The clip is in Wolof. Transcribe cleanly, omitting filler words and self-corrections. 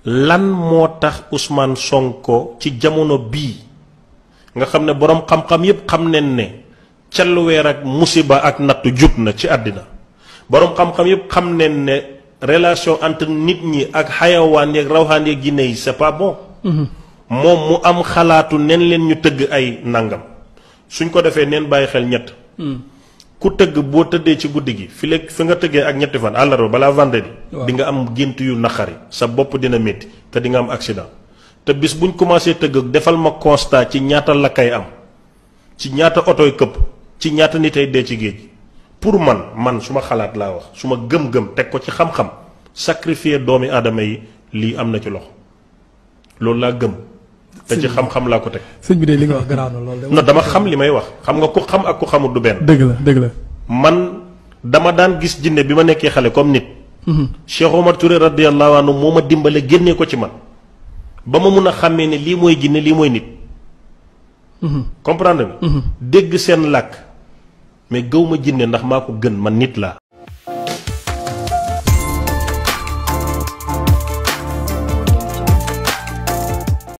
lan moo tax Ousmane Sonko ci jamono bii nga xam ne boroom xam-xam yépp xam nañ ne calluweer ak musiba ak nattu jub na ci àddina boroom xam-xam yépp xam nañ ne relation entre nit ñi ak xayawaan yeeg rawxaan yeeg jinne yi c'est pas bon. moom mu am xalaatu nen leen ñu tëgg ay nangam suñ ko defee neen bàyyi xel ñett. ku tëgg boo tëddee ci guddi gi fi nga tëggee ak ñetti fan àllarba balaa vendredi. di nga am gént yu naqari sa bopp dina métti te di nga am accident. te bis buñ commencé tëgg defal ma constat ci ñaata lakkay am ci ñaata otoy këpp ci ñaata nit ay dee ci géej pour man su ma xalaat laa wax su ma gëm-gëm teg ko ci xam-xam sacrifier doomi aadama yi lii am na ci loxo loolu laa gëm. te ci xam-xam laa ko teg. sëñ bi de li nga wax garaaw na lool de. non dama xam li may wax xam nga ku xam ak ku xamul du benn. dëgg la. man dama daan gis jinne bi ma nekkee xale comme nit. Cheikh Omar Touré radiyallahu anhu moo ma dimbale génnee ko ci man ba ma mun a xàmmee ne lii mooy jinne lii mooy nit. comprendre nga. dégg seen làkk mais gëw ma jinne ndax maa ko gën man nit laa.